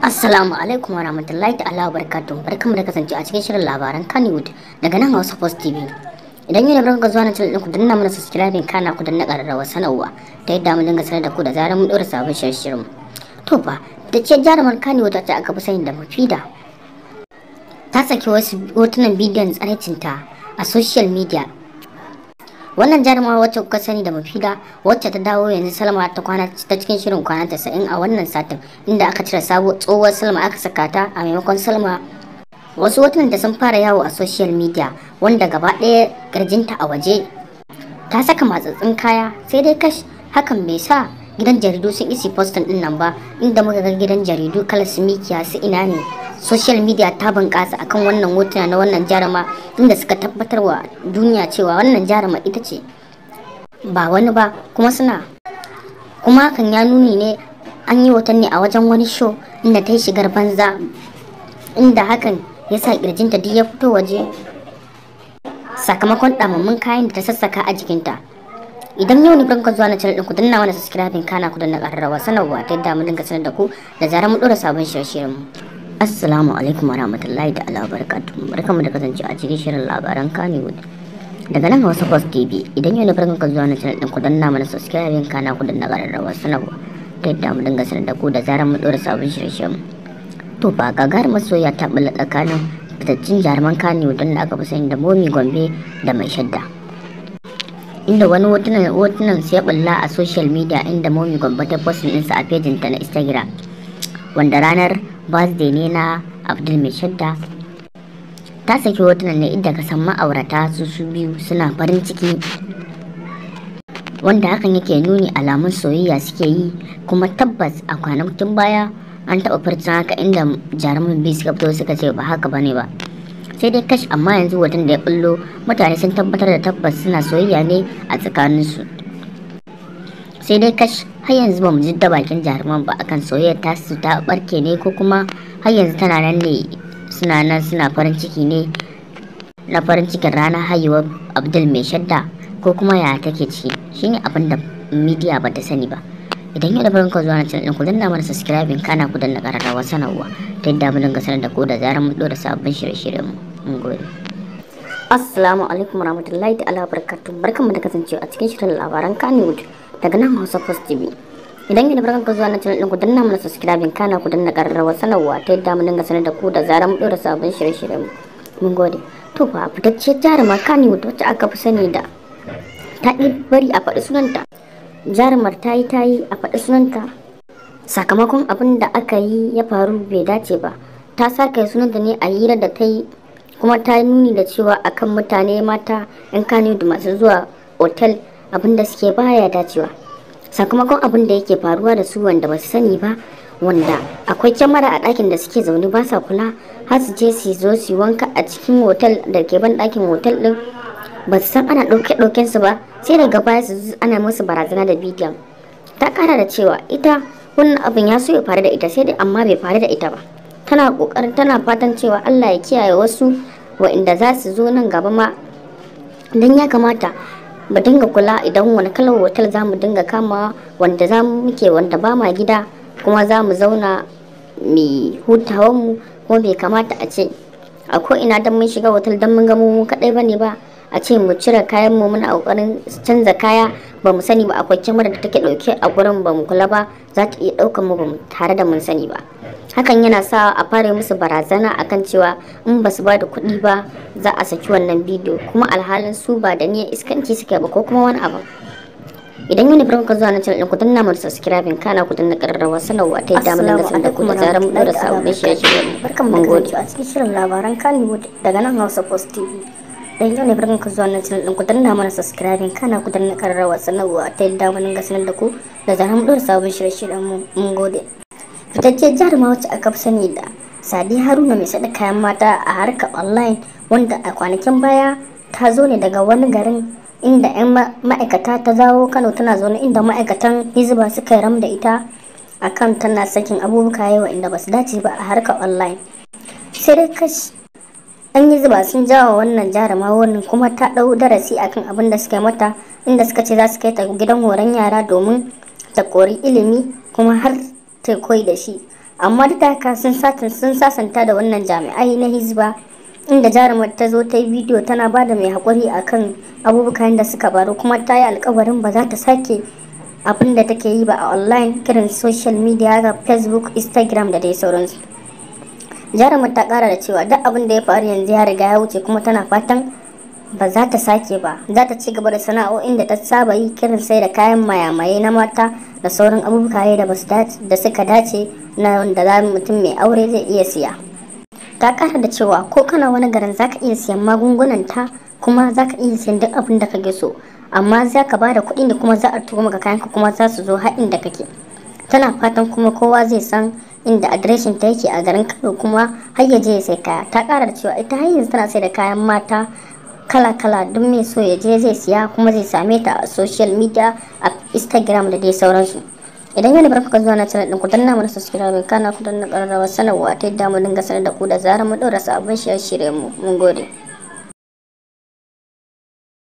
Assalamu alaikum warahmatullahi ta'ala wabarakatuh. Barkamu da kasance a cikin shirin labaran Kannywood daga nan Hausa Post TV. Idan yau ne barka zuwa na channel ɗin, ku danna mana subscribing, kana ku danna ƙararrawar sanarwa ta yadda mu dinga sanar da ku da zarar mun ɗora sabon shirin. To fa, fitacciyar jarumar Kannywood wacce aka fi sani da Mufida ta saki wasu hotunan bidiyon tsaraicinta a social media. Wannan jarumar wacce kuka sani da Mufida, wacce ta dawo yanzu Salma ta kwana ta cikin shirin kwana 90 a wannan satin, inda aka cire sabo tsohuwar Salma aka saka ta a maimakon Salma. Wasu hotunan da sun fara yawo a social media, wanda gaba ɗaya kirjinta a waje, ta saka matsatsin kaya. Sai dai kash, hakan bai sa gidan jaridu sun isi postin din nan ba, inda muka ga gidan jaridu kalar su Mikiya su ina ne. Social media ta bunƙasa akan wannan hotuna na wannan jaruma, inda suka tabbatar wa duniya cewa wannan jaruma ita ce, ba wani ba. Kuma suna kuma hakan ya nuni ne an yi hoton ne a wajen wani show inda ta yi shigar banza, inda hakan ya sa kirjinta duk ya fito waje sakamakon ɗamammun kayan da ta sassaka a jikinta. Idan yau ne farkon zuwa na channel ɗin, ku danna mana subscribing, kana ku danna ƙararrawa sanarwa ta yadda mu dinga sanar da ku da zarar mu ɗora sabon shirye-shiryen mu. Assalamu alaikum warahmatullahi ta'ala wabarakatuh. Barkamu da kasance a cikin shirin labaran Kannywood daga nan Hausa Post TV. Idan yau ne farkon ka zuwa na channel ɗin, ku danna mana subscribing, kana ku danna ƙararrawa sanarwa ta yadda mu dinga sanar da ku da zarar mu ɗora sabon shirye-shiryen mu. To fa, gagarumar soyayya ta ɓulla tsakanin fitaccen jaruman Kannywood da aka fi sani da Momi Gombe da Mai Shadda, inda wani hotunan sai ya bulla a social media, inda Momi Gombe ta posting ɗinsa a pejinta na Instagram, wanda ranar birthday ne na Abdul Mai Shadda. Ta saki hotunan ne inda ka san ma'aurata su su biyu suna farin ciki, wanda hakan yake nuni alamun soyayya suke yi. Kuma tabbas a kwanakin baya an taɓa furcin haka, inda jaruman biyu suka fito suka ce ba haka bane ba. Sai dai kash, amma yanzu hoton da ya bullo, mutane sun tabbatar da tabbas suna soyayya ne a tsakaninsu. Sai dai kash, har yanzu ba mu ji da bakin jaruman ba akan soyayyar tasu ta barke ne ko kuma har yanzu tana nan ne, suna nan suna farin ciki ne na farin cikin ranar haihuwar Abdul Mai Shadda, ko kuma ya take ciki, shine abin da media ba ta sani ba. Idan yau da farkon zuwa na channel ɗin, ku danna mana subscribing, kana ku danna ƙararrawar sanarwa ta yadda mu dinga sanar da ku da zarar mun ɗora sabbin shirye-shiryen mu. Mun gode. Assalamu alaikum warahmatullahi ta'ala barakatuh. Barkanmu da kasancewa a cikin shirin labaran Kannywood daga nan Hausa Post TV. Idan yau da farkon zuwa na channel ɗin, ku danna mana subscribing, kana ku danna ƙararrawar sanarwa ta yadda mu dinga sanar da ku da zarar mun ɗora sabbin shirye-shiryen mu. Mun gode. To fa, fitacciyar jarumar Kannywood wacce aka fi sani da ta ƙi bari a faɗi sunanta. Jarumar ta yi a faɗi sunanta sakamakon abin da aka yi ya faru bai dace ba. Ta sake sunanta ne a hira da ta yi, kuma ta yi nuni da cewa akan mutane mata 'yan Kannywood masu zuwa otal, abin da suke baya dacewa, sakamakon abin da yake faruwa da su wanda ba su sani ba, wanda akwai kyamara a ɗakin da suke zaune, ba sa kula har su je su zo su wanka a cikin otal da ke ban ɗakin otal ɗin, ba su san ana ɗauke ɗauken su ba, sai daga baya su ana musu barazana da bidiyon. Ta kara da cewa ita wannan abin ya so ya faru da ita, sai dai amma bai faru da ita ba. Tana kokarin, tana fatan cewa Allah ya kiyaye wasu wa'inda za su zo nan gaba ma, dan ya kamata mu dinga kula idan wani kalar hotel za mu dinga kama, wanda za mu muke, wanda ba ma gida, kuma za mu zauna mu hutawan mu. Kuma bai kamata a ce a ko ina dan mun shiga hotel, dan mun ga mu kadai bane ba, a ce mu cire kayan mu muna kokarin canza kaya, ba mu sani ba akwai kyamara da take dauke a gurin, ba mu kula ba, za ta iya daukan mu ba mu tare da mun sani ba. Hakan yana sa a fara musu barazana akan cewa in ba su ba da kuɗi ba, za a saki wannan bidiyo, kuma alhalin su ba da niyyar iskanci suka ba ko kuma wani abu. Idan yau ne farkon ka zuwa na channel ɗin, ku danna mana subscribing, kana ku danna ƙararrawar sanarwa ta yadda mu dinga sanar da ku da zarar mun ɗora sababbin shirye-shiryen. Barkan mu Mun gode. da a cikin shirin labaran Kannywood daga nan Hausa Post TV. Dan yau ne farkon ka zuwa na channel ɗin, ku danna mana subscribing, kana ku danna ƙararrawar sanarwa ta yadda mu dinga sanar da ku da zarar mun ɗora sababbin shirye-shiryen mu. Mun gode. Fitacciyar jaruma wacce aka fi sani da Sadi Haruna, mai sada kayan mata a harkar online, wanda a kwanakin baya ta zo ne daga wani garin inda 'yan ma'aikata, ta zawo Kano, tana zaune inda ma'aikatan Hizba suka ram da ita akan tana sakin abubuwa yawa inda ba su dace ba a harkar online. Sai dai kash, an yi zuba sun jawo wannan jaruma wannan, kuma ta ɗau darasi akan abin da suka yi mata, inda suka ce za su kai ta gidan horon yara domin ta kori ilimi kuma har ta koyi da shi. Amma duk da haka sun sasanta da wannan jami'ai na Hizba, inda jarumar ta zo ta yi bidiyo tana ba da mai haƙuri akan abubuwan da suka faru, kuma ta yi alkawarin ba za ta sake abin da take yi ba a online kiran social media ga Facebook, Instagram da dai sauransu. Jarumar ta kara da cewa duk abin da ya faru yanzu ya riga ya wuce, kuma tana fatan ba za ta sake ba. Za ta ci gaba da sana'o'in da ta saba yi, kiran sai da kayan mayamaye na mata da sauran abubuwa da suka dace na wanda za mutum mai aure zai iya siya. Ta kara da cewa ko kana wani garin zaka iya siyan magungunan ta, kuma zaka iya siyan duk abin da kake so, amma za ka ba da kuɗi ne kuma za a turo maka kayanka, kuma za su zo har inda kake. Tana fatan kuma kowa zai san inda adireshin ta yake a garin Kano, kuma har ya je ya sai kaya. Ta kara da cewa ita har yanzu tana sai da kayan mata kala-kala, duk mai so ya je zai siya, kuma zai same ta a social media a Instagram da dai sauransu. Idan yana barka zuwa na channel din, ku danna mana subscribe, kana ku danna ƙararrawar sanarwa ta yadda mu dinga sanar da ku da zarar mu ɗora sabon shirye-shiryen mu. Mun gode.